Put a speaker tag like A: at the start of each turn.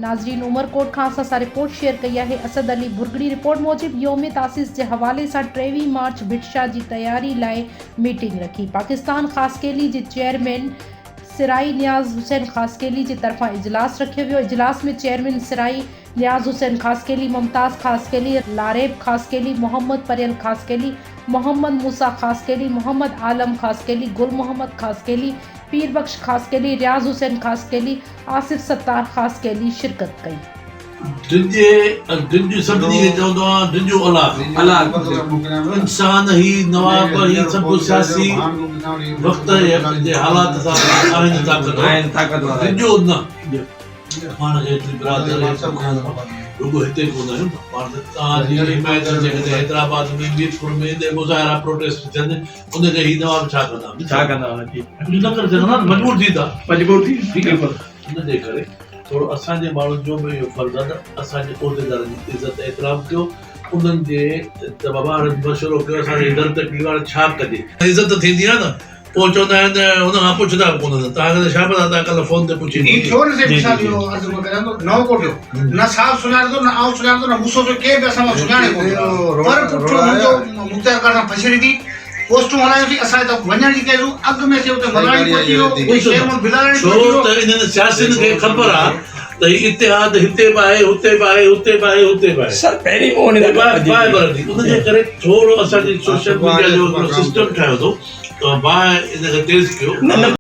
A: ناظرين عمرڪوٽ کان اسان سان رپورٽ شيئر ڪئي آهي اسد علي ڀرڳڙي رپورٽ موجب يوم تاسيس جي حوالي سان 23 مارچ ڀٽ شاهه جي تياري لاء ميٽنگ رکي پاڪستان خاصخيلي جي چيئرمين سرائي نياز حسين خاصخيلي جي طرفان اجلاس رکيو ويو اجلاس ۾ چيئرمين سرائي نياز حسين خاصخيلي، ممتاز خاصخيلي، لاريب خاصخيلي، محمد پريل خاصخيلي، محمد موسيٰ خاصخيلي، محمد عالم خاصخيلي، گل محمد خاصخيلي، پير بخش خاصخيلي، رياض حسين خاصخيلي، آصف ستار خاصخيلي شرڪت ڪئي.
B: ڊڄ ڊڄ سڀني کي چوندو آهيان ڊڄو الله کان. انسان هي نواب هي سڀ سياسي وقت جي حالات سان آهن طاقتور ڊڄو نه. پاڻ کي ايتري برادري رڳو هتي ڪونه آهيون پاڻ ته توهان جي حمايت سان جيڪڏهن حيدرآباد ۾ ميرپور ۾ ايندي مظاهرا پروٽيسٽ ٿين ان کي هي نواب ڇا ڪندا
C: ڇا ڪندا جي
B: ڪجهه نه ڪري سگهندا نه مجبور ٿي ٿا
C: مجبور ٿي بلڪل
B: ان جي ڪري ٿورو اسان جي ماڻهن جو به اهو فرض آهي ته اسان جي عهديدارن جي عزت احترام ڪيو انهن جي ته بابا هاڻي مشورو ڪيو اسان جي در تڪليف هاڻي ڇا ڪجي عزت ٿيندي آهي نه پوء چوندا آهن ته هن کان پڇندا به ڪونه ته توهان کي ته ڇا پتا توهان ڪلهه فون تي پڇي
D: هي ٿيو نه سائين مثال اهو عرض مان ڪريان ٿو نئون ڪوٽ جو نه صاحب سڃاڻي ٿو نه آئون سڃاڻان ٿو نه موسو جو ڪير به اسان مان سڃاڻي ڪونه ٿو پر پٺو منهنجو مختيارڪار سان ڦسڙي ٿي پوسٽون هلايون سين اسان هتان وڃڻ جي ڪيسون اڳ ۾ سي اتي ملاڻي پهچي ويو اتي شير محمد بلالاڻي
B: ڇو
D: پهچي ويو
B: ته انهن سياسين کي خبر آ ته هي اتحاد هتي به آهي هتي به آهي هتي به آهي هتي به آهي
C: سر پهرين مون ان
B: باهه باهه ٻرندي ان جي ڪري ٿورو اسان جي سوشل ميڊيا جو هڪڙو سسٽم ٺاهيو اٿو ته باهه ان کي تيز ڪيو.
C: نه نه.